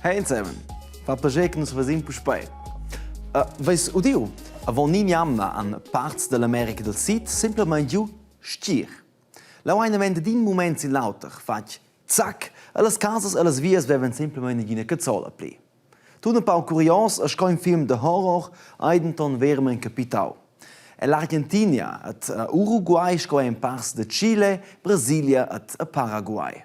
Hey zusammen. Fa piacere che nus vesim puspei. Uh, veis udiu? Avon in jamna han parts dell'America del Sid semplamein giu stgir. Leu ein vend d'in mument sin l'auter fatg zac e las casas e las vias vevan semplamein negina cazzola pli. Tut empau curios e sco in film da horror ei denton veramein capitau. Ell'Argentinia ed Uruguay sco en parts da Chile, Brasilia ed Paraguay.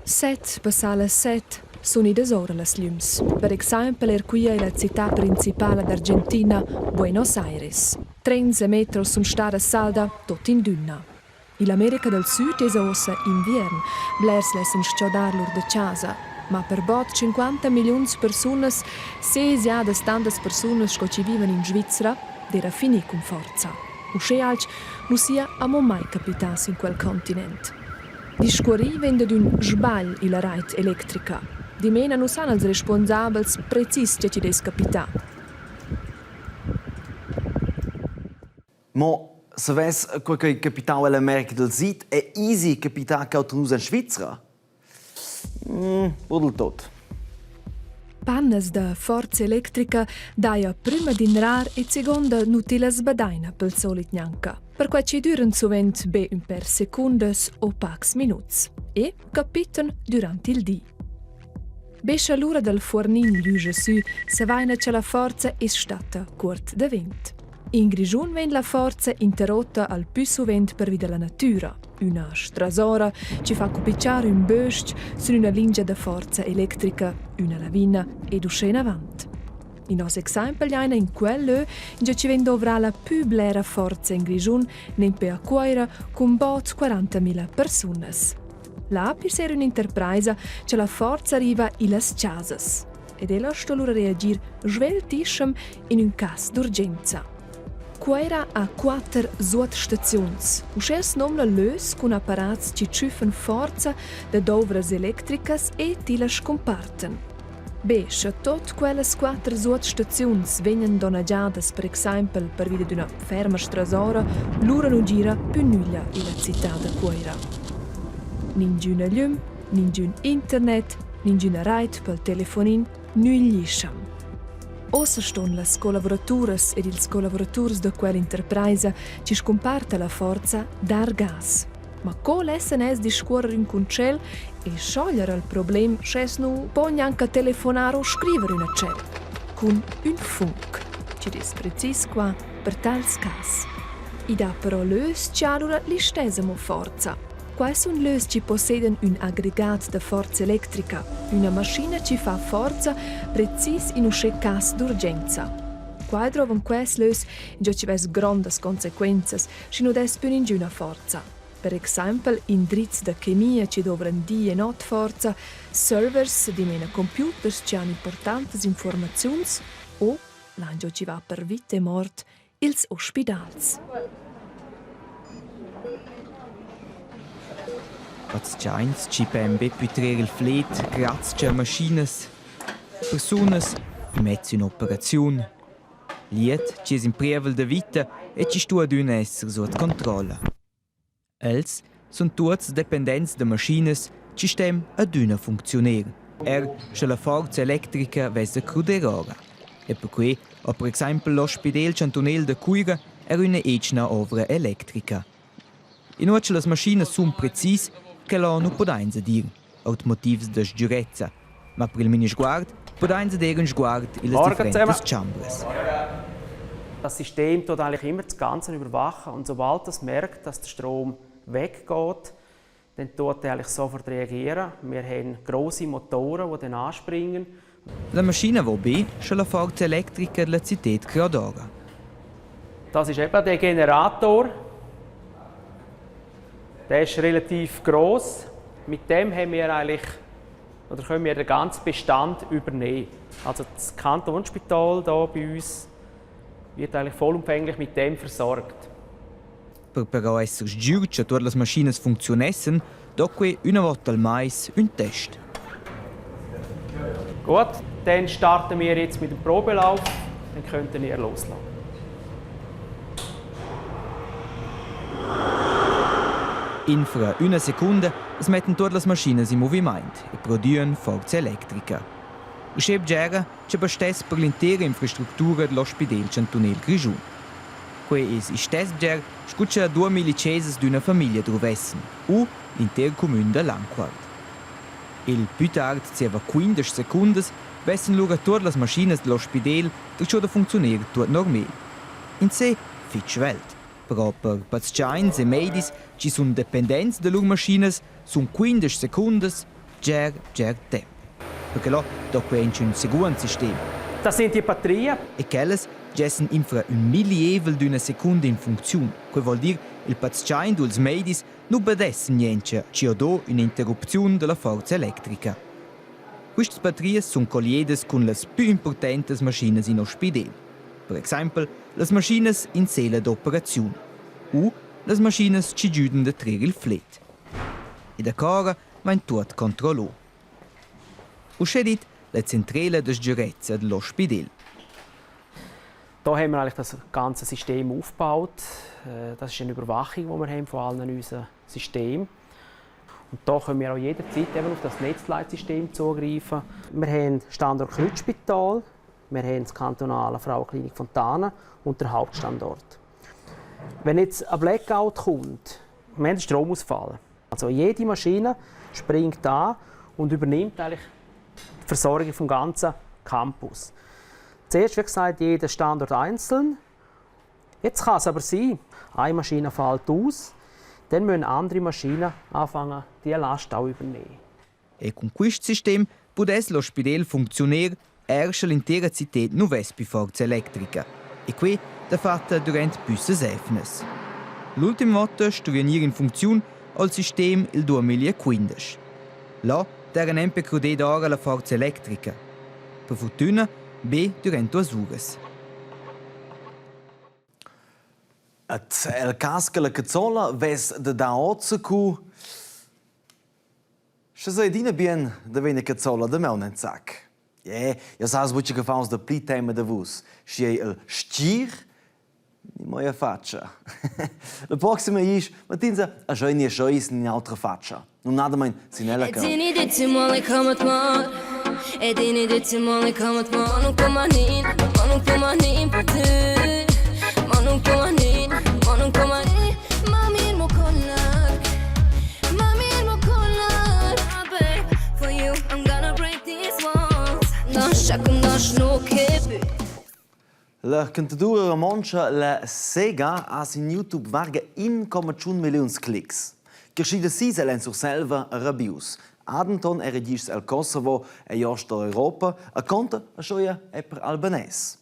Set passà las set sun idas oura las glüms, per exaimpel eir quia illa cità principala d'Argentina, Buenos Aires. Trens e metros sun stadas salda tuot in d'üna. Ill'America dal Süd esa uossa inviern, blers lessan s-chodar lur da chasa. Ma per bod tschinquanta milliuns persunas, ses jadas tantas persunas sco chi vivan in Svizra, d'eira fini cun forza. Uschè alch nu sia amo mai capità sün quel continent. Discuorrì vegn dad ün sbagl illa rait electrica. Dimena nu san els respunsabels precis che chi'd es capità. Mo savess quei ch'ei capitau ell'America del Sid è easy capitar cheu nus en Svizra? Buc del tot. Pannas da forza electrica daja prüma d'inrar e seguonda nu tillas badaina pel solit gnanca. Perquai chi düran suvent be ün pêr secundas o pacs minuts e capitan dürant il di. Be scha l'ura dal fuornin glüscha sü, savaina cha la forza es statta cuort davent. In Grischun vegn la forza interrotta al pü suvent pervi da la natüra. Üna strasora chi fa cupicchar ün bös-ch sün üna lingia da forza electrica, üna lavina ed uschè inavant. In nos exaimpel giaina in quel lö ingio chi vegn dovrà la pü blera forza in Grischun, nempe a Cuoira, cun bod 40.000 persunas. Là pissera ün'interpraisa cha la forza riva illas chasas. Ed ella sto lura reagir sveltischem in ün cas d'urgenza. Cuoira ha quatter suotstaziuns. Uschè as nomna lös cun apparats chi tschüffan forza dad ouvras electricas e tilla scumpartan. Be scha tuot quellas quatter suotstaziuns vegnan donnagiadas per exaimpel pervi dad üna ferma strasora, lura nu gira pü nüglia illa cità da Cuoira. Ningüna glüm, ningün internet, ningüna rait pel telefonin, nüglischam. Ossa ston las collavuraturas ed ils collavuraturs da quell'interpraisa chi scumparta la forza dar gas. Ma co lessan els discuorrer ün cun tschel e schoglier al problem, sch'els nu pon gnanca telefonar o scriver üna tschel? Cun ün func, chi'd es precis qua per tals cas. I dà però lös chi ha lura listess amo forza. Quai sun lös chi possedan ün agregat da forza electrica, üna maschina chi fa forza precis in uschè cas d'urgenza. Quai drovan quests lös ingio chi vess grondas consequenzas schi nu dess pü ningüna forza. Per exaimpel indrizs da chemia chi dovran di e not forza, servers, dimena computers chi han importantas infuormaziuns o, langio chi va per vita e mort, ils ospidals. Paziaints chi pen be pü trer il fled grazcha a maschinas, persunas immez ün'operaziun. Liet chi es in prievel da vita e chi sto adüna esser suot controlla. Els sun tuots dependents da maschinas chi stem adüna funcziuner, er scha la forza electrica vess da cruder ora. E perquai ho per exaimpel l'ospidel chantunel da Cuira er üna etschna ovra electrica. Inua cha las maschinas sun precis, quel nu pudainsa dir, ord motivs da sgürezza. Ma per il minisguard pudainsa dir ün sguard illas Morgen differentas zusammen. chambras. Das System tut eigentlich immer das Ganze überwachen und sobald es merkt, dass der Strom weggeht, dann tut er eigentlich sofort reagieren. Wir haben große Motoren, die dann anspringen. La maschina vo be, sche la forza electrica della cited crodora. Das ist eben der Generator. Der ist relativ groß. Mit dem haben wir eigentlich oder können wir den ganzen Bestand übernehmen. Also das Kantonsspital hier bei uns wird eigentlich vollumfänglich mit dem versorgt. Per però esser sgür cha tuot las maschinas funcziunessan, do que üna vota al mais ün test. Gut, dann starten wir jetzt mit dem Probelauf, dann könnt ihr loslassen. Infra üna secunda as mettan tuot las maschinas in movimaint e prodüan forza electrica. Uschè bgera cha bastess per l'intera infrastructura da l'ospidel chantunel Grischun. Quai es istess bger scu cha duamilli chesas d'üna famiglia druvessan u l'inter cumün da Landquart. Il pü tard zieva 15 secundas vessan lura tuot las maschinas da l'ospidel darcho da funcziuner tuot normal. Insè fich svelt. Però per paziaints e meidis chi sun dependents da lur maschinas sun 15 secundas bger, bger temp. Perche là do que aunch ün seguond sistem. Das sind die Batterien. E quellas gessan infra ün millievel d'üna secunda in funcziun. Quai vuol dir, il paziaint u ils meidis nu badessan niencha chi ho do ün'interrupziun da la forza electrica. Quistas batterias sun colliedas cun las pü importantas maschinas in ospidel. Per exaimpel las maschinas in sela d'operaziun u las maschinas chi güdan da trer il fled. E da cora vain tuot controllo. Uschè dit la centrela da sgürezza da l'ospidel. Da haben wir eigentlich das ganze System aufgebaut. Das ist eine Überwachung, die wir haben von allen unseren Systemen. Und da können wir auch jederzeit eben auf das Netzleitsystem zugreifen. Wir haben Standort Kreuzspital, wir haben das kantonale Frauenklinik Fontana und der Hauptstandort. Wenn jetzt ein Blackout kommt, wir haben einen Stromausfall. Also jede Maschine springt da und übernimmt eigentlich die Versorgung vom ganzen Campus. Zuerst, wie gesagt, jeder Standort einzeln. Jetzt kann es aber sein, eine Maschine fällt aus, dann müssen andere Maschinen anfangen, diese Last auch übernehmen. E cun quist sistem pudess l'ospidel funcziuner eir scha l'intera cited nu vess pü forza electrica. E que dafatta durant püssas eivnas. L'ultim vota stuvia gnir in funcziun al sistem il 2015. Là d'eira nempe crudeda ora la forza electrica. Per furtüna be durant duas uras. Et el cas che la cazzola vess da dar oz cu Sche sei adina bien da vegnir cazzola damaun en sac. Yeah, jeu sas buca che faus da pli tema da vus. Schi ei el stgir ni moja faccia. La proxima isch Martinza a schei ni scheis in autra faccia. Numnadamein sin ella che La cantadura romontscha La Sega ha sin YouTube varga 1,1 milliuns clics. Creschida sis el en Surselva a Rabius. Adenton era gist el Kosovo e ost dall'Europa a conta a schoia è per albanès.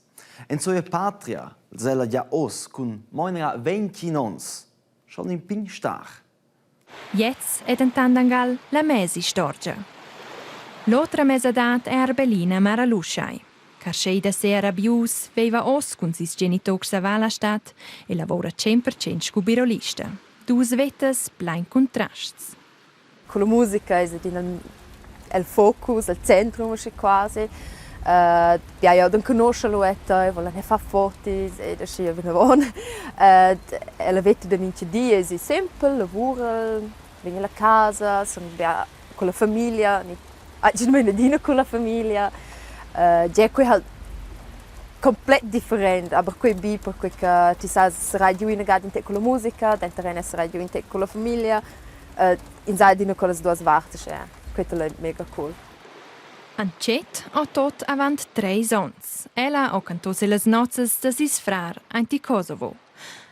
En soia patria zella gia oz cun moinera 21 onns schon in pign star. Gliez è dentant angal la mesistorgia. L'otra mesadad è Arbelina Maraluschai. Carscheida sera Bius veiva oz cun sis genitors a Valastat e lavora 100% scu birolista. Dus vetas plein contrasts. Con la musica es adina el focus, el centrum usche quasi. Ja, ja, dann conosce Luetta e volan far fotos ed aschia vinavon. Ella veta da mincha di es simpel, lavura, vegn a casa, sun bia con la famiglia, atgnamaing adina con la famiglia. Gia quei halt complet different, aber quei bi perquei che ti sas radio ina gada in tec con la musica, denter en radio in tec con la famiglia. Ins ha adina quellas duas varts, sche quei è mega cool. Antschet ho tot avant treis ons. Ella ho canto sillas nozzas da seis frar aint il Kosovo.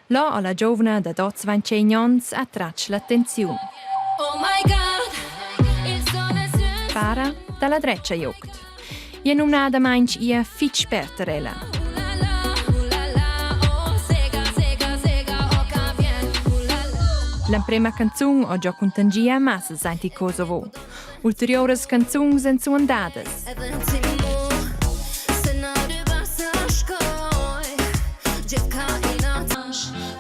Là ho la giovna da dots 25 ons attratg l'attenziun. Para dalla drecha juct. Ia numnadamaing ia fitg sperter ella. L'emprema canzun ho già cuntangia massas aint il Kosovo. Ulterioras canzuns èn suandadas.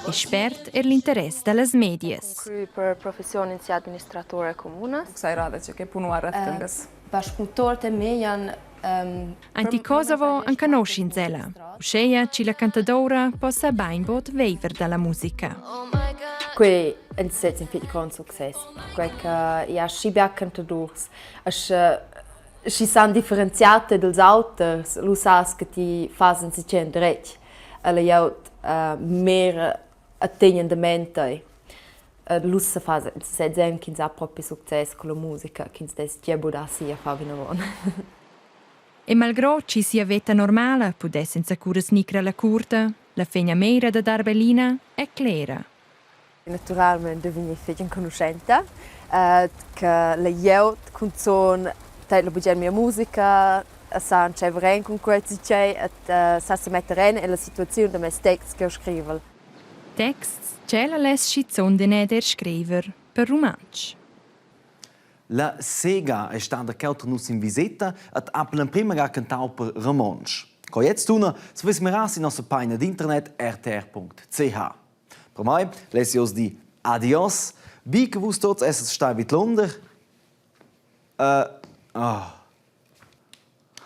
E spert er l'interess da las medias. Per professionin si administratore comunas. Kësaj radhe që ke punuar rreth këngës. Bashkëpunëtorët e mi janë Aint il Kosovo enconusch'ins ella, uscheia chi la cantadora possa bainbod viver da la musica. Quei en sez in fetg grond success, perquei che i ha schi bia cantadurs e sche schi san differenziar te dals auters, lu sas che ti fas enzatgei endretg. Ella glieud mera e tegn endament tei. Lu se fa sez en ch'ins ha propi success culla musica, ch'ins dess gie buc dar si a far vinavon. E malgrà chi sia veta normala pudess insacuras nicra la curta, la fegnameira da Darbellina è clera. Naturalment vegnir fetg enconuschenta, che la glieud cunzun teidla bugen mia musica, sa entscheiver en cun quei tgei et sa semetter en ella situaziun da mes texts ch'jeu scrivel. Texts ch'ella less schizun tener er scriver per rumantsch. La Sega è stada cheu nus in viseta ed ha per l'emprima ga cantau per romontsch. Co jetzt tuna, se vus mirar sin nossa pagina d'internet rtr.ch. Per mei less oz dir adios, bi che vus tots essas stai vidlunder. Uh, oh.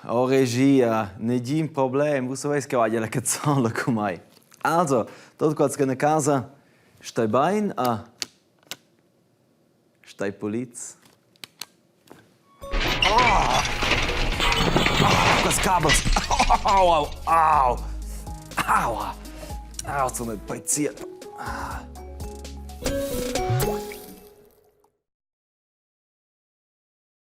Oh regia, negin problem, vus saveis che vaglia la cazzola con mei. Also, tot quals che a casa, stai bein a Stai pulits. Oh! Oh, quels cabels! Au, au, au! Aua! Au, sono impazzito. Ah.